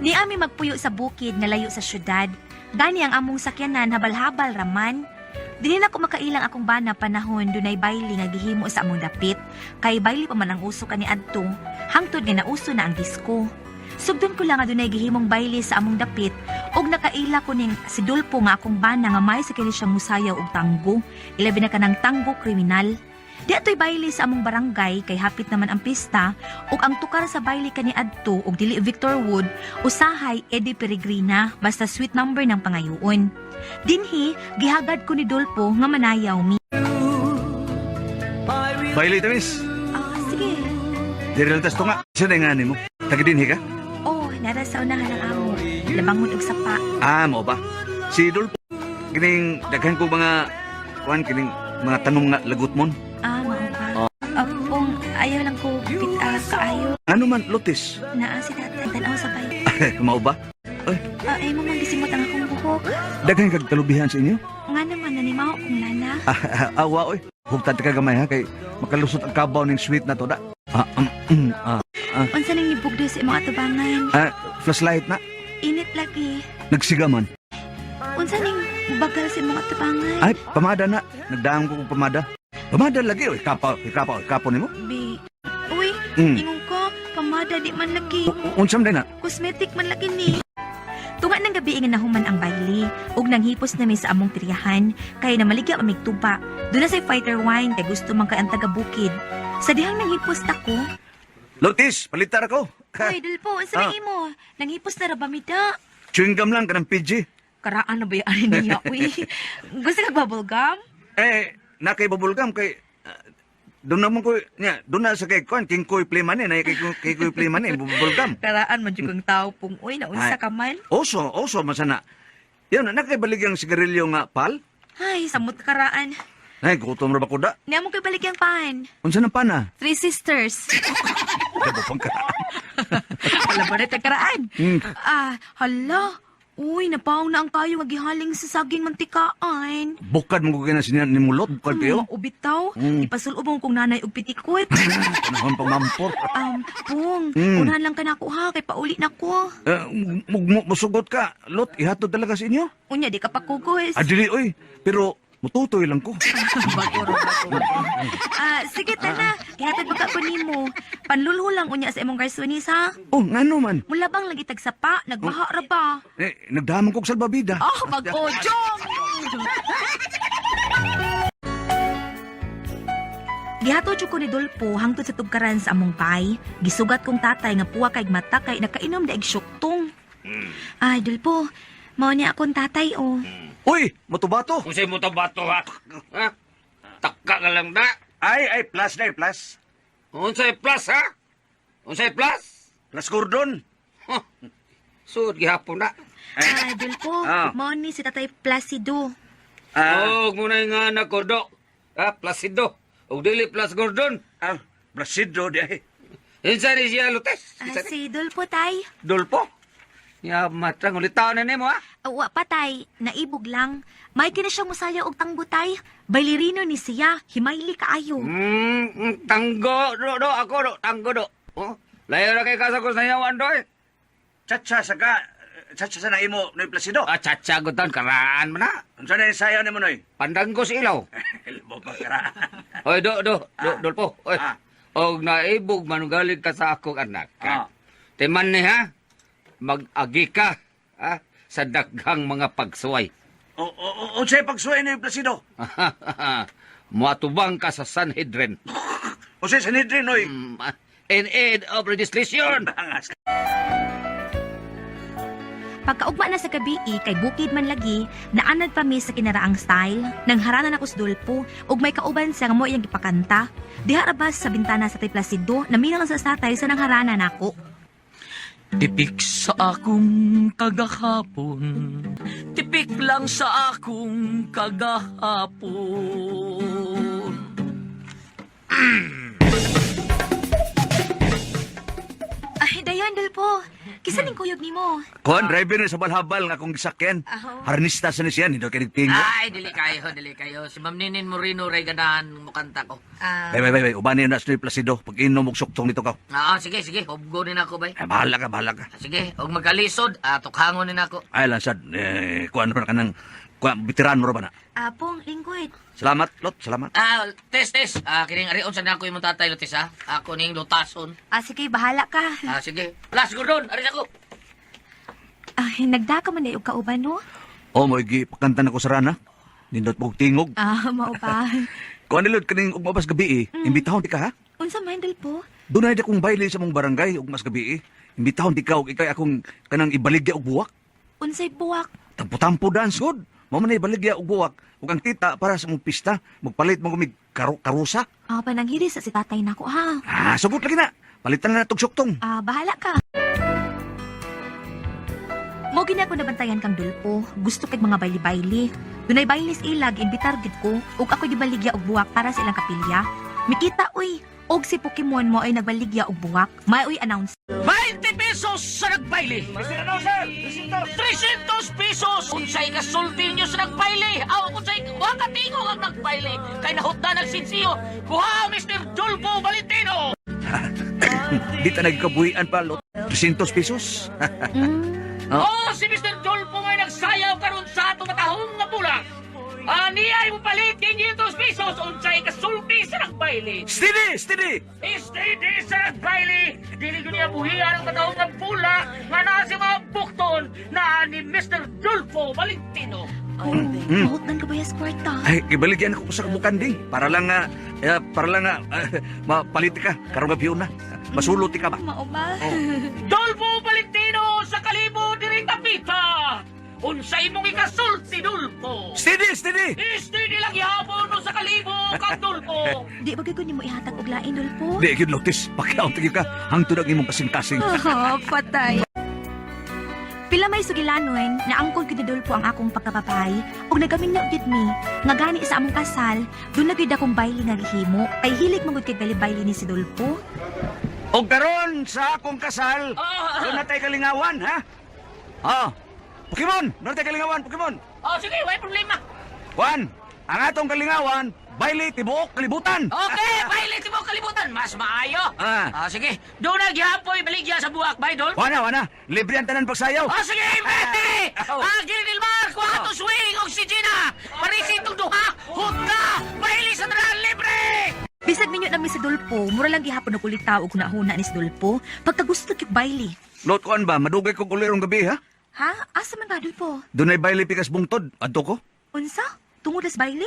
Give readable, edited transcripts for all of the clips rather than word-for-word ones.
Ni ami magpuyo sa bukid nga layo sa syudad. Gani ang among sakyanan habal-habal raman. Dili na ko makailang akong bana panahon dunay bayli nga gihimo sa among dapit. Kay bayli pa man ang uso kani adto, hangtod nga nauso na ang disco. Sugdon ko lang nga dunay gihimong bayli sa among dapit ug nakaila ko ning si Dulpo nga akong bana nga may sa kini siyang musayaw og tanggo. Ilabi na kanang tanggo kriminal. Di atoy bayli sa among barangay kay hapit naman ang pista ug ang tukar sa bayli kani adto og dili Victor Wood usahay Eddie Peregrina basta sweet number ng pangayoon. Dinhi gihagad ko ni Dolpo nga manayaw mi. Bailey tamis. Ah, sige. Diri lang tas tunga. Sa na nga nimo? Taga dinhi ka? Oh, nara sa unahan ang amo. Labangon og sapa. Ah, mo ba? Si Dolpo kining daghan ko mga kuan kining mga tanong nga lagot mon. Ah, mao ba? Ah, pong ayaw lang ko pit kaayo. Ano man lotis? Naa si tatay tan-aw sa bay. Mao ba? Ah, ay mo man gisimot ang akong buhok. Daghan kag kalubihan sa inyo? Nga naman nanimaho kong lana. Ah, awa oy. Hugtad ka gamay ha kay makalusot ang kabaw ning sweet na to da. Ah, ah. Unsa ning nibugdo sa imong atubangan? Ah, flashlight na. Init lagi. Nagsiga man. Unsa ning bagal sa imong atubangan? Ay, pamada na. Nagdaang ko kong pamada. Pamada lagi oy. Kapaw, kapaw, kapo nimo. Bi. Uy, ingon ko, pamada di man lagi. Unsam day na? Cosmetic man lagi ni. Tunga ng gabi nga nahuman ang bayli ug nanghipos na mi sa among tiryahan kay namaligya mamig tuba. Doon na say fighter wine kay gusto man kay ang taga bukid. Sa dihang nanghipos ta ko. Lotis, palitar ako. Uy, Dolpo, unsa na Ah. imo? Nanghipos na ra ba mi da? Chewing gum lang kanang PG. Karaan na ba yan ani niya? Uy, gusto kag bubble gum? Eh, na kay bubble gum kay doon naman ko, niya, doon na sa kay kuan, King Koy Playman eh, na kay kay Koy Playman eh, bubble gum. Karaan man jud kang tao pong uy, naunsa Ay. ka man. Oso, oso man sana. Yan, na kay baligyang sigarilyo nga pal. Ay, samot karaan. Ay, gutom ra ba ko da? Niya mo kay balikyang pan. Unsa nang pana? Three Sisters. Dabo pang karaan. Wala ba rin karaan? Ah, hala. Uy, napaw na ang kayo nga gihaling sa saging mantikaan. Bukad mo ko kina sinya ni mulot, bukad kayo. Ubitaw. Ipasulob mo kong nanay og pitikot. Panahon pang mampor. Pong, unahan lang ka na ako ha, kay pauli na ko. Eh, musugot ka, Lot, ihatod talaga sa inyo. Unya, di ka pa kugos. Ah, dili, oy. Pero, mututoy lang ko. Ah, sige, tana. Ihatod ba ka ko nimo? Panlulho lang unya sa imong garsonis ha. Oh, ngano man. Mulabang lagi tagsapa, nagbaha ra ba? Eh, nagdamang kog salbabida. Oh, mag-odyong! Gihatod jud ko ni Dolpo hangtod sa tugkaran sa among bay. Gisugat kong tatay nga puwa kay mata kay nakainom daig syuktong. Ay, Dolpo, mao ni akong tatay oh. Uy, matubato. Unsay mo to bato ha? Ha? Takka ka lang na. Ay, ay, plus na, plus. Unsay plus ha? Unsay plus? Plus Gordon. Huh. Sud gihapon na. Ay, Dolpo, mao ni si Tatay Placido. Ah, Og muna nga anak ko do. Ha, Placido. Og dili plus Gordon. ah, Placido di ay. Unsa ni siya Lutes? Ah, si Dolpo tay. Dolpo. Ya matrang ulitaw na nimo ha. Ah, wa pa tay, naibog lang. May kina siyang musaya og tanggo tay. Bailirino ni siya, himayli kaayo. Tanggo do do ako do tanggo do. Oh, layo ra kay kasa ko sa yawan do. eh. Chacha sa ka. Chacha sa na imo, Noy Placido. Ah, chacha gud taon karaan man na. Unsa na yung sayaw nimo, Noy? Pandanggo sa ilaw. Labo pa karaan. Oy, do, do, do, Dolpo. Oy. Ah. Og naibog manugalig ka sa akong anak. Ah. Ha? Timan ni ha, mag-agi ka ha, sa daghang mga pagsuway. O, o, o, unsay pagsuway Noy Placido? Muatubang ka sa Sanhedrin. Unsay Sanhedrin, Noy? In aid of legislation. Bangas. Pagkaugma na sa gabi kay bukid man lagi, naanad pa mi sa kinaraang style, nang haranan ako sa Dolpo, ug may kauban siya nga mo iyang gipakanta. Diha ra ba sa bintana sa Tay Placido, namina lang sa satay sa nangharana nako. Tipik sa akong kagahapon. Tipik lang sa akong kagahapon. Ay, Dayon, Dulpo. Kisa ning kuyog nimo? Kuan, driver ni sa balhabal nga akong gisakyan. Aho. Harnista sa ni siya, nindot kay nagtingo. Ay, dili kayo, dili kayo. Si Ma'am Ninin Moreno ray ganahan mukanta ko. Ah, Bay, bay, bay, bay. Ubanin na sa Placido. Pag inom og suktong nito ka. Ah, sige, sige. Hubgo din ako, bay. Ay, bahala ka, bahala ka. Ah, sige, og magkalisod, tukhangon din ako. Ay, lansad. Eh, kuan pa na ka ng... Kuan, veterano ra ba na? Pong, lingkod. Salamat, Lot. Salamat. Ah, tes, tes. Ah, kining arion sa nako imong tatay, Lotis, ha? Ako ning lutason. Ah, sige, bahala ka. Ah, sige. Las, Gordon, aris ako. Ay, nagdaka man na og kauban, no? Oh, mo igi pakanta na ko sa rana. Nindot mo og tingog. Ah, mao ba? Kuan ni Lot, kaning ug mabas gabi eh. Imbitahon di ka ha? Unsa man, Dulpo? Dunay di akong baile sa mong barangay ug mas gabi eh. Imbitahon di ka og ikay akong kanang ibaligya og buwak. Unsay buwak? Tampo-tampo dance god. Mao man ibaligya og buwak ug ang tita para sa mong pista, magpalit mo kumig karusa. Ah, pananghiri sa si tatay nako ha. Ah, sugot lagi na. Palitan na natog suktong. Ah, bahala ka. Mo gini ako nabantayan kang Dulpo. Gusto kag mga bayli-bayli. Dunay baylis ilag, imbitar gid ko. Ug ako gibaligya og buwak para sa ilang kapilya. Mikita uy, og si Pokemon mo ay nagbaligya og buwak. May uy announce. 20 pesos sa nagbaile. 300 pesos! Unsay kasulti niyo sa nagbaile? Aw, unsay wa katingog ang nagbaile. Kay nahutdan ang sinsiyo. Kuha, Mr. Dulpo Valentino! Di ta nagkabuhian pa, Lot. 300 pesos. Oh, si Mr. Dolpo may nagsayaw karon sa ato matahong nga bulak. Ani ay mupalit 500 pesos unsay kasulti sa nagbaile. Steady, steady. Steady sa nagbaile. Dili ko niya buhian ang matahong nga bulak nga naa si mga bukton na ni Mr. Dolpo Valentino. Oh, mahutdan ka ba yung kwarta? Ay, gibaligyan ako sa kabukanding para lang nga para lang nga mapalit ka karong gabi na. Masulot ka ba? Mao ba? Dolpo Valentino sa kalibo diri tapita. Unsay imong ikasulti, Dolpo? Steady, steady. Steady lang gihapon mo sa kalibo kang Dolpo. Di ba gyud ko nimo ihatag og lain, Dulpo? Di gyud Lotis, pakiaw gyud ka. Hangtod ang imong kasing-kasing. Oh, patay. Pila may sugilanon na angkod gyud ni Dolpo ang akong pagkapapay ug nagaminyo gyud mi nga gani sa among kasal duna gyud akong bayli nga gihimo kay hilig man gud kay bayli ni si Dolpo. Og karon sa akong kasal, doon na tayo kalingawan, ha? Ah. Pokemon, doon na tayo kalingawan, Pokemon. Oh, sige, way problema. Juan, ang atong kalingawan, baile tibuok kalibutan. Okay, baile mo kalibutan. Mas maayo. Ah. Ah, sige. Doon na gihapoy baligya sa buwak, bay, Dol. Wana, wana, libre ang tanan pagsayaw. Ah, sige, Betty! Oh. Ah, Gilmar, kuha to swing og si Gina. Parisi itong duha. Huta! Baile sa tanan, libre! Bisag minyo na mi si Dolpo, mura lang gihapon og ulitaw og hunahuna ni si Dolpo pagkagusto gyud bayli. Lot koan ba, madugay kog ulirong gabi, ha? Ha? Asa man ka, Dolpo? Dunay baile pikas bungtod, adto ko. Unsa? Tungod sa bayli?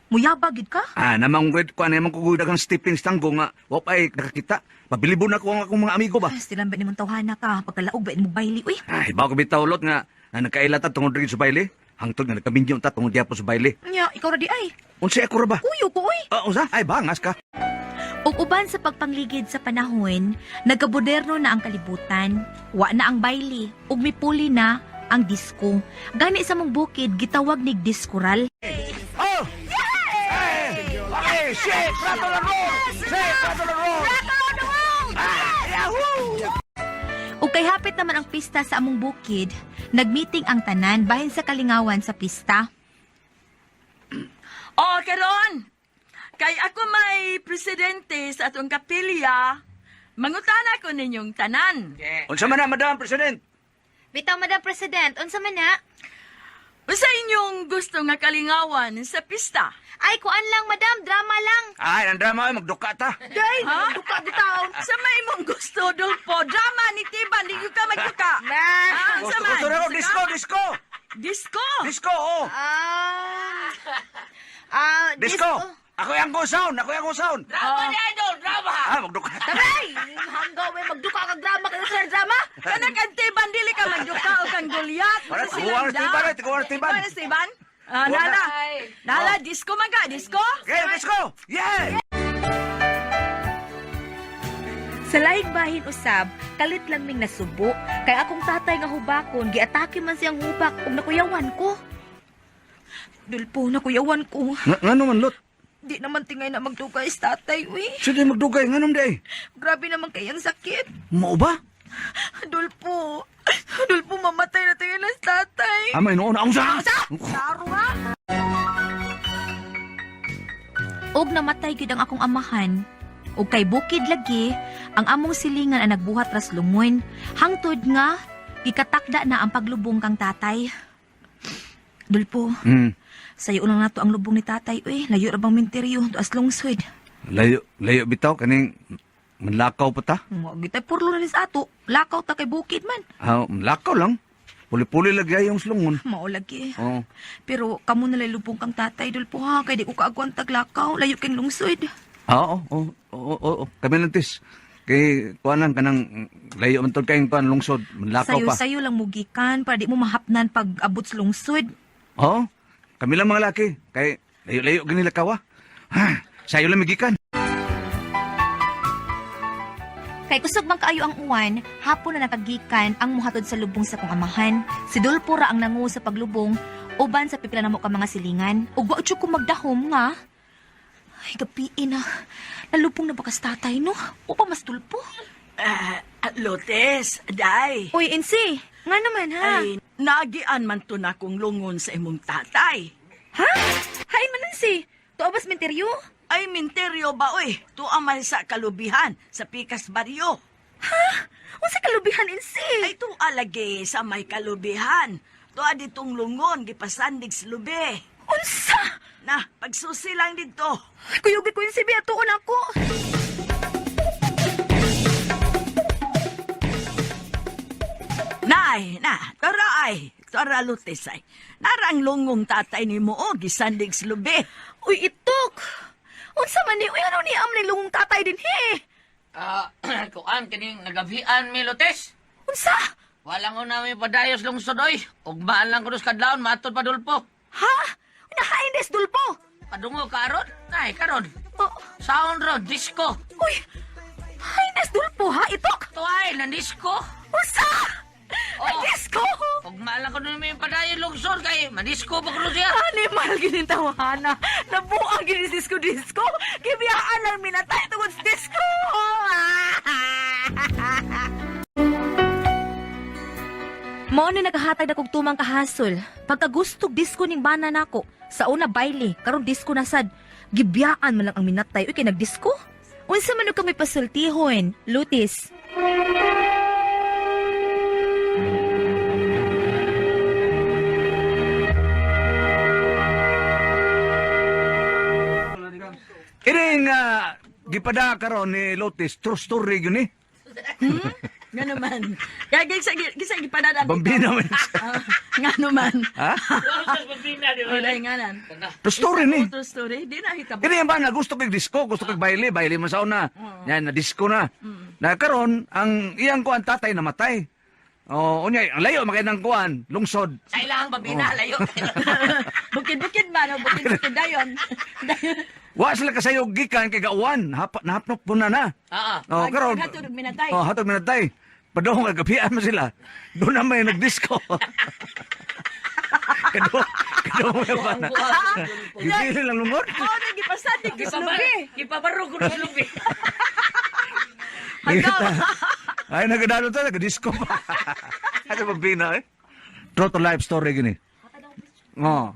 Muyabag gyud ka? Ah, namang red kuan namang kugoy daghang stepping stanggo nga wa pa ay nakakita. Pabilibon ako ang akong mga amigo ba. Ay, silang ba nimong tawhana ka? Pagkalaog ba mo bayli? Uy, Ay, bago bitaw lot nga nga nagkaila ta tungod rin sa baile. Hangtod nga nagkaminyo ta tungod diha po sa baile. nya, ikaw ra di ay. Unsa ako ra ba? Kuyo ko, uy. Ah, unsa? Ay, bangas ka. Ug uban sa pagpangligid sa panahon, nagkaboderno na ang kalibutan. Wa na ang bayli, ug mipuli na ang disko. Gani sa mong bukid, gitawag nig diskural. Oh! Hey! Okay, shit! Rattle and roll! Shit! Rattle and roll! Ah, yahoo! Ug kay hapit naman ang pista sa among bukid, nagmeeting ang tanan bahin sa kalingawan sa pista. O, karon! Kay ako may presidente sa atong kapilya, mangutana ko ninyong tanan. Unsa man na, Madam President? Bitaw, Madam President, unsa man na? Unsa inyong gusto nga kalingawan sa pista? Ay, kuan lang, Madam, drama lang. Ay, ang drama ay magduka ta. Day, Ha? duka bitaw. Sa may imong gusto, Dolpo, drama ni Tiban, di ka magduka. Ah, unsa Gusto man? gusto na ako, Gusto disco, ka? disco! Disco! Disco, oh! Ah, Disco! Ako yung go sound, ako yung go sound. Drama ni Idol, drama! Ah, magduka. Taray! Hanggaw, may magduka kag drama kayo sa drama. Kanang kang Tiban, dili ka magduka o kang Goliath. Wala, Unsa tiguan silang na Tiban, eh, tiguan na Tiban. Tiguan na Tiban? Ah, Tiguan na. nala. Nala, disco man ka, disco? Okay, let's go! Yeah! Sa laing bahin usab, kalit lang ming nasubo. Kay akong tatay nga hubakon, giatake man siyang hubak ug nakuyawan ko. Dulpo, nakuyawan ko. Nga, nga naman, Lot. Di naman tingay na magdugay sa tatay, uy. Sige, magdugay. Nga naman di ay. Grabe naman kay ang sakit. Mao ba? Dulpo. Dulpo, mamatay na tayo ng tatay. Amay noon, ang sa! Klaro ha? Og namatay gyud ang akong amahan. Og kay bukid lagi, ang among silingan ang nagbuhat ras lungon. Hangtod nga, gikatakda na ang paglubong kang tatay. Dulpo, sayo lang nato ang lubong ni tatay. Uy, layo ra bang minteryo, tuas lungsod. Layo, layo bitaw, kaning manlakaw pa ta. Wa gitay purlo na nis ato. Lakaw ta kay bukid man. Ah, manlakaw lang. Puli-puli lagi yung slungon. Mao lagi. Oh. Pero kamo na lubong kang tatay, Dulpo ha, kay di ko kaagwantag lakaw, layo kang lungsod. Ah, oo, oo, oo, oo. Kami lang tis. Kay kuan lang kanang layo man tol kayong kuan lungsod, manlakaw pa. Sayo-sayo lang mugikan para di mo mahapnan pag abot sa lungsod. Oo. Kami lang mga laki. Kay layo-layo gani lakaw ah. Ha, sayo lang migikan. Kay kusog man kaayo ang uwan, hapon na nakagikan ang muhatod sa lubong sa kong amahan. Si Dulpo ra ang nangu sa paglubong, uban sa pipila namo ka mga silingan. Ug wa jud ko magdahom nga. Ay, gapiin na. Nalubong na bakas tatay, no? O pa mas Dulpo? Ah, Lotes, day. Uy, Insi, nga naman ha? Ay, nagian man to na kong lungon sa imong tatay. Ha? Hay man, Insi. Tuwa bas menteryo? Ay, minteryo ba, oy? Tuwa man sa kalubihan, sa Pikas Baryo. Unsa kalubihan, Insi? Ay, tuwa lagi sa may kalubihan. Tuwa ditong lungon, gipasandig sa lubi. Unsa? Na, pagsusi lang dito. Kuyugi ko Insi, biatuon ako. Nay, na, tara ay. Tara, Lutes ay. Narang lungong tatay ni mo, oh, gisandig sa lubi. Uy, itok! Unsa man ni? Uy, ano ni am ni lungong tatay din, he? Ah, kuan kining nagabian mi Lotes. Unsa? Walang una mi padayos lungsod oy. Ugmaan lang kunos kadlawon matud pa Dulpo. Ha? Nahain des Dulpo! Padungo karon? Nay karon. Oh, Sound road disco. uy! Hain des Dulpo, ha? Itok! Tuay na disco. Unsa? Oh. Ay, disco! Ugmaan lang kuno mi padayon lungsod kay madisco pa kuno siya. Animal ginin tawhana. Nabuang gini disco disco. Gibiyaan lang minatay tungod sa disco. Mao ni nagahatag na kog tumang kahasol. Pagkagustog disco ning bana nako. Sa una baile, karon disco na sad. Gibiyaan man lang ang minatay uy kay nagdisco. Unsa man og kami pasultihon, Lutis. Ining gipada karon ni Lotis, true story gyud ni. Nga naman. Kaya gisa, gisa gipadadaan. Bambina man. Ah, nga naman. Ha? Wala nga nan. True story ni. True story. Di na hitabo. Kini ang bana gusto kay disco, gusto kay baile, baile man sa una. Yan na disco na. Na karon ang iyang kuan tatay namatay. Oh, unya ang layo makay ng kuan, lungsod. Sa ilang babina layo. Bukid-bukid ba? No? Bukid-bukid dayon. Dayon. Wa sila kasayog gikan kay gauwan, hap nahapnok po na na. Ah. Oh, karon. Hatod og minatay. Oh, hatod minatay. Padong kagabian man sila. Doon na may nagdisco. Kado, kado may bana. Gibili lang lungod. Oh, nagipasandig sa lubi. Gipabaro kuno sa lubi. Ay, nagadalo ta, nagadisco pa. Ano ba bina eh? True to life story gini. Oh.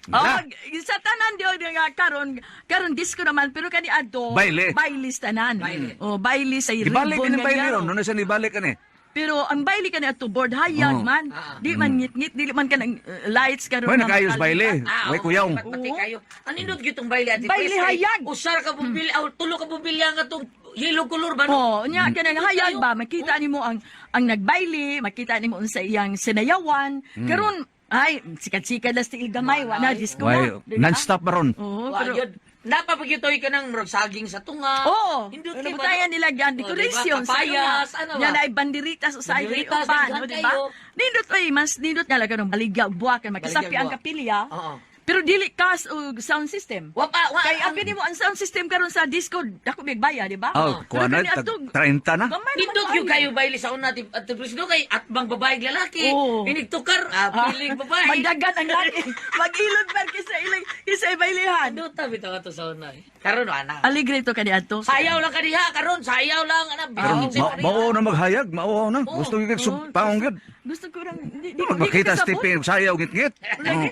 Oh, Na. sa tanan diyo nga karon karon disco naman pero kani adto Baile. baile sa tanan. Oh, baile sa Ibalik ribbon ni nga baile gyaro. ron, no na siya nibalik ani. Pero ang baile kani adto board hayag Oh. man. Di man ngit-ngit, dili man kanang lights karon. May nga nakaayos makalipat. baile. Way kuyaw. Pati kayo. Ano indot gyud baile ati? Baile Pres, kay hayag. Usar ka bumili, aw tulo ka bumbilya nga tong yellow color ba no? Oh, nya kanang hayag ba makita nimo ang nagbaile, makita nimo unsa iyang sinayawan. Karon ay sikat-sikat las tiil gamay wa na disco Way, na. Di ba? non-stop ba ron? Oo, Wa pero yun. Napapagitoy ka ng murag saging sa tunga. Oo. Indot Ano kay ba, butayan no? nila yan, Oh, decoration. diba? Kapayas, ano ba? Yan ay banderitas sa ay Banderitas, uban, daghan no, di ba? kayo. Nindot ay mas nindot nga lang kanong baligya buwa kan makasapi Baligya ang buwa. kapilya. Oo. Pero dili cast o sound system. Wa pa, wa. Kay abi nimo ang sound system karon sa disco, dako bigbaya, di ba? Oh, kuha Pero na, kani tag atong- 30 na. Gamay naman Nindot yung kaayo. kayo baile sa una at Presno kay atbang babae ug lalaki. Oo. Inigtukar, piling babae. Magdagan ang laki. Mag-ilod man kaysa ilang kaysa ibaylihan. Nindot ta bitaw ato sa una, eh. Karon ana. Aligre to kani ato. Sayaw lang kaniha karon, sayaw lang ana. Karon Bitin pa rin. mao na maghayag, mao na. Oo. Gusto gyud Oo, sub paong gyud. Gusto ko lang di Di magmakita sa ko kasabot. TV sayaw ngit-ngit. Oh.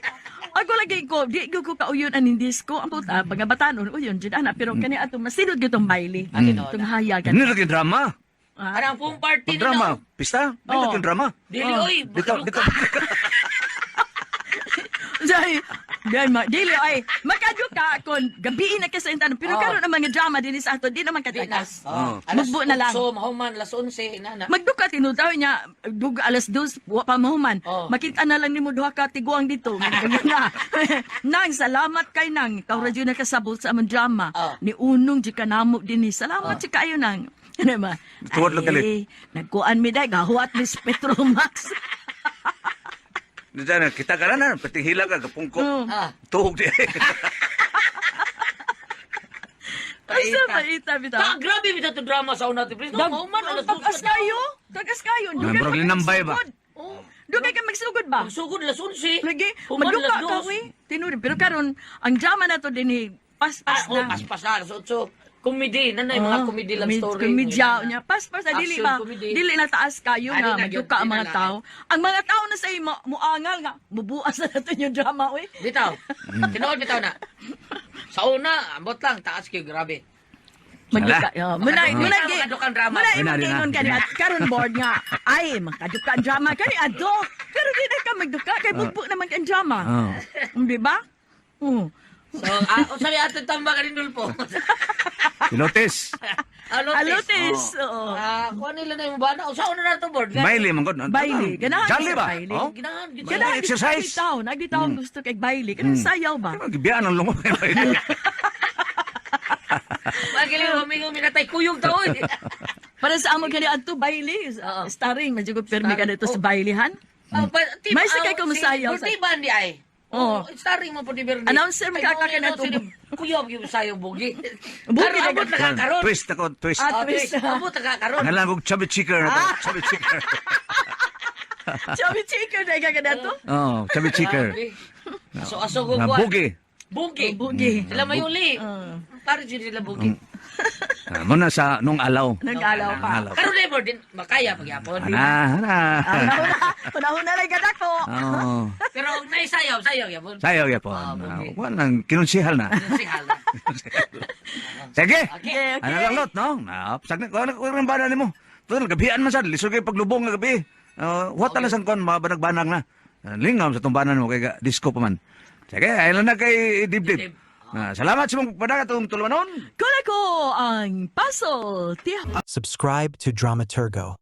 Ako lagi ko, di ko ko kauyon aning disco. Ang puta, mga batanon, uyon, jud ana. Pero kani ato, masinod gyud tong baile. Itong hayag. Hindi lagi drama. Ah. Anang pong party Pag drama, pista, may Oo. lagi drama. Dili oy, Dito, dito. Dahil, dahil ma, dili ay, makadyo ka kon gabiin na ka sa intanon. Pero Oo. karon ang mga drama din sa ato, di naman katakas. Oh. Mugbo na lang. So, mahuman, alas 11, ina na. Magduka tinutaw niya dug 2:00 wa pa mahuman. Oo. Makita na lang nimo duha ka tiguang dito. na. Nang salamat kay nang ikaw ra jud nakasabot sa among drama. Oo. Ni unong jud ka namo dinhi. Salamat jud kaayo nang. Ano ba? Tuwad lang gali. Ay, nagkuan mi day gahuat ni Petromax. Dito na, kita ka na na, pati hila ka, gapungko. Oo. Ah. Tuhog di. Asa maita bitaw. Ta, grabe bitaw to drama sa una ti Presno. Mahuman, alas 12. Tagas kayo. Tagas kayo. Dugay Murag ka linambay ba? magsugod. Oh. Dugay ka magsugod ba? Magsugod alas 11. Lagi, Human, magduka alas ka, 2. we. Tinuri. Pero karon ang drama na to din eh, paspas Ah, oh, na. paspas na, alas 8. Comedy, nanay, mga Oh, comedy love story. Komedya niya. Paspas na, dili Action ba? comedy. Dili na taas kayo Ah, nga, di na, magduka ang di na mga na. tao. Ang mga tao na sa imo, muangal nga, mubuas na natin yung drama, we. Bitaw. Tinuod bitaw na. Sa una, ambot lang, taas kayo, grabe. Magduka. Oh, muna, Makaduka. muna, Makaduka ang drama. Muna, Muna, imong di na. giingon kani at karon board nga. Ay, makaduka ang drama kani adto. Pero di na ka magduka kay bugbo naman kang drama. Oh. Di ba? Oh. So, unsa ni ato tambak ni Dulpo? Pilotes. Alotes. Alotes. Oo. Ah, kuha nila na yung bana. Usa una na to board. Baile man gud. Baile. Ganahan Jolly sa ba? baile. Oh? Ginahan, gid. Ganahan Exercise. Nagditaw, nagditaw gusto kay baile. Kanang sayaw ba? Gibiyaan ang lungo kay baile. Magili humingo minatay kuyog ta oy. Para sa amo kani adto baile, Oo. starring medyo ko pirmi ka dito sa bailehan. Ah, May sakay ko masayaw Si Bertie Bandi ay. Oo. Oh, starring mo po ni Bertie. Announcer, makakaka na to. Kuyog yung sayo bugi. Bugi Karon na abot na ka karon. Twist ako, twist. Ah, Ah, twist. twist. Abot na ka karon. Ngalan kog chubby chicker na to. Chubby chicker. Chubby chicken na ka kadto. Oh, chubby chicker. Grabe. Aso-aso ko Na kuwan. bugi. Bugi. Bugi. Sila mayuli. Para sila bugi. Ah, muna sa nung alaw. Nag-alaw pa. Alaw. Karon na board din makaya pagyapon. Ana, ana. Hunahuna, hunahuna lang kadako. Oh. Pero naisayaw, sayaw yapon. Sayaw yapon. Ah, bugi. Wala nang kinunsihal na. Si Hala. Sige. Okay. Okay, Ano okay. lang lot, no? Na, saglit ko ano ko bana nimo. Tuol gabian man sad, lisod kay paglubong nga gabi. What na sang kon mabanag-banag na. Lingam sa tumbanan mo kay disco pa man. Sige, ay lang na kay Dibdib. Ah, salamat sa mong padagat atong tulumanon. Kulako ang puzzle. Tiha Subscribe to Dramaturgo.